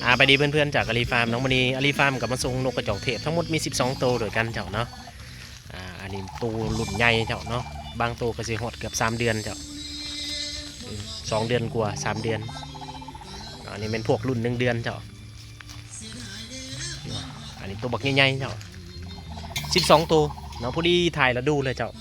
ອ່າ ສະບາຍດີເພື່ອນໆ ຈາກອາລີຟາມເນາະ. ມື້ນີ້ອາລີຟາມກໍມາສົ່ງນົກກະຈອກເທດ ທັງໝົດມີສິບສອງໂຕດ້ວຍກັນເຈົ້າເນາະ. ອ່າ ອັນນີ້ໂຕລຸ້ນໃຫຍ່ເຈົ້າເນາະ, ບາງໂຕກໍຊິຮອດເກືອບສາມເດືອນເຈົ້າ, ອືມ ສອງເດືອນກວ່າ ສາມເດືອນ. ອັນນີ້ແມ່ນພວກລຸ້ນໜຶ່ງເດືອນເຈົ້າ. ອັນນີ້ໂຕບັກໃຫຍ່ໆ ເຈົ້າ ສິບສອງໂຕເນາະ. ພໍດີຖ່າຍລະດູເລີຍເຈົ້າ,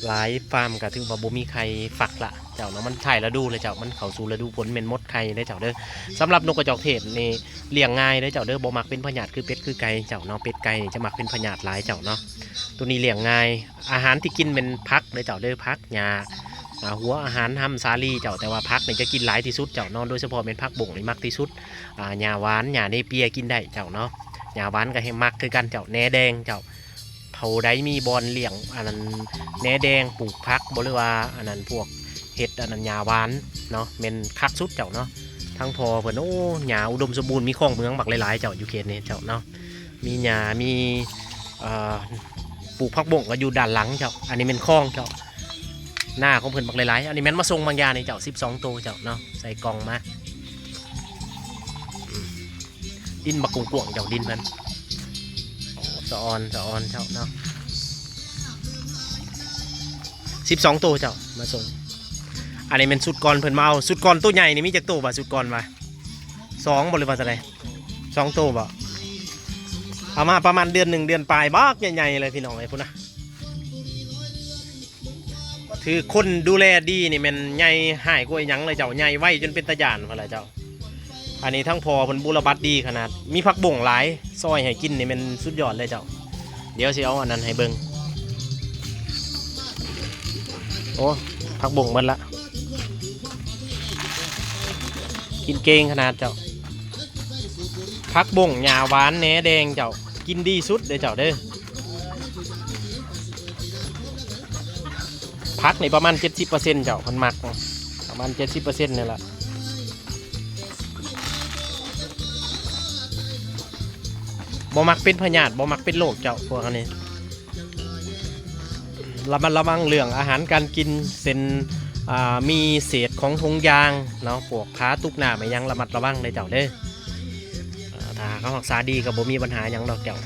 ຫຼາຍຟາມກໍຖືວ່າບໍ່ມີໄຂ່ຟັກລະເຈົ້າເນາະ, ມັນຖ່າຍລະດູເລີຍເຈົ້າ, ມັນເຂົ້າສູ່ລະດູຝົນແມ່ນໝົດໄຂ່ເດ້ເຈົ້າເດີ. ສຳລັບນົກກະຈອກເທດນີ້ລ້ຽງງ່າຍເດ້ເຈົ້າເດີ, ບໍ່ມັກເປັນພະຍາດຄືເປັດຄືໄກ່ເຈົ້າເນາະ. ເປັດໄກ່ນີ້ຈະມັກເປັນພະຍາດຫຼາຍເຈົ້າເນາະ. ໂຕນີ້ລ້ຽງງ່າຍ, ອາຫານທີ່ກິນແມ່ນຜັກເດີເຈົ້າເດີ, ຜັກ ຫຍ້າ ອ່າ ຫົວອາຫານຮຳສາລີເຈົ້າ, ແຕ່ວ່າຜັກນີ້ຈະກິນຫຼາຍທີ່ສຸດເຈົ້າເນາະ, ໂດຍສະເພາະແມ່ນຜັກບົ້ງນີ້ມັກທີ່ສຸດ. ອ່າ ຫຍ້າຫວານ ຫຍ້າເນເປຍກິນໄດ້ເຈົ້າເນາະ, ຫຍ້າຫວານກໍແຫ້ງມັກຄືກັນເຈົ້າ. ແໜແດງເຈົ້າ, ຜູ້ໃດມີບ່ອນລ້ຽງອັນນັ້ນ ແໜແດງ ປູກຜັກບໍ ຫຼືວ່າອັນນັ້ນ ພວກເຮັດອັນນັ້ນ ຫຍ້າຫວານເນາະ ແມ່ນຄັກສຸດເຈົ້າເນາະ. ທາງພໍ່ເພິ່ນ ໂອ້ ຫຍ້າອຸດົມສົມບູນ, ມີຄອງເໝືອງບັກຫຼາຍໆ ເຈົ້າ ຢູ່ເຂດນີ້ເຈົ້າເນາະ. ມີຫຍ້າ ມີ ເອີ ປູກຜັກບົ້ງກໍຢູ່ດ້ານຫຼັງເຈົ້າ. ອັນນີ້ແມ່ນຄອງເຈົ້າ, ນາຂອງເພິ່ນບັກຫຼາຍໆ. ອັນນີ້ແມ່ນມາສົ່ງບາງຢ່າງນີ້ເຈົ້າ, ສິບສອງໂຕເຈົ້າເນາະ, ໃສ່ກ່ອງມາ. ອືມ ດິນບັກກວ້າງໆ ເຈົ້າ, ດິນເພິ່ນ ໂອ້ ສະອອນ ສະອອນເຈົ້າເນາະ. ສິບສອງໂຕເຈົ້າ ມາສົ່ງ. ອັນນີ້ແມ່ນຊຸດກ່ອນເພິ່ນມາເອົາ, ຊຸດກ່ອນໂຕໃຫຍ່ນີ້ມີຈັກໂຕວະ? ຊຸດກ່ອນວະ ສອງບໍ ຫຼືວ່າຈັ່ງໃດ? ສອງໂຕບໍ? ເອົາມາປະມານເດືອນໜຶ່ງ ເດືອນປາຍ ບັກໃຫຍ່ໆ ເລີຍພີ່ນ້ອງເອີຍ ພຸ້ນນະ. ຖືກຄົນດູແລດີນີ້ແມ່ນໃຫຍ່ຮ້າຍກວ່າຫຍັງເລີຍເຈົ້າ, ໃຫຍ່ໄວຈົນເປັນຕາຢ້ານພຸ້ນລະເຈົ້າ. ອັນນີ້ທັງພໍ່ເພິ່ນບຸລະບັດດີຂະໜາດ, ມີຜັກບົ້ງຫຼາຍ ຊອຍໃຫ້ກິນນີ້ແມ່ນສຸດຍອດເລີຍເຈົ້າ. ດຽວຊິເອົາອັນນັ້ນໃຫ້ເບິ່ງ. ໂອ້ ຜັກບົ້ງໝົດລະ, ກິນເກັ່ງຂະໜາດເຈົ້າ. ຜັກບົ້ງ ຫຍ້າຫວານ ແໜແດງເຈົ້າ, ກິນດີສຸດເດີເຈົ້າເດີ. ຜັກນີ້ປະມານເຈັດສິບເປີເຊັນເຈົ້າ, ເພິ່ນມັກປະມານເຈັດສິບເປີເຊັນນີ້ລະ. ບໍ່ມັກເປັນພະຍາດ ບໍ່ມັກເປັນໂລກເຈົ້າ ພວກອັນນີ້. ລະມັດລະວັງເລື່ອງອາຫານການກິນ ເຊັ່ນ ອ່າ ມີເສດຂອງຖົງຢາງເນາະ, ພວກຜ້າຕຸກນ້ຳອີ່ຫຍັງ ລະມັດລະວັງເດີເຈົ້າເດີ. ອ່າ ຖ້າເຮົາຮັກສາດີກໍບໍ່ມີບັນຫາຫຍັງດອກເຈົ້າ.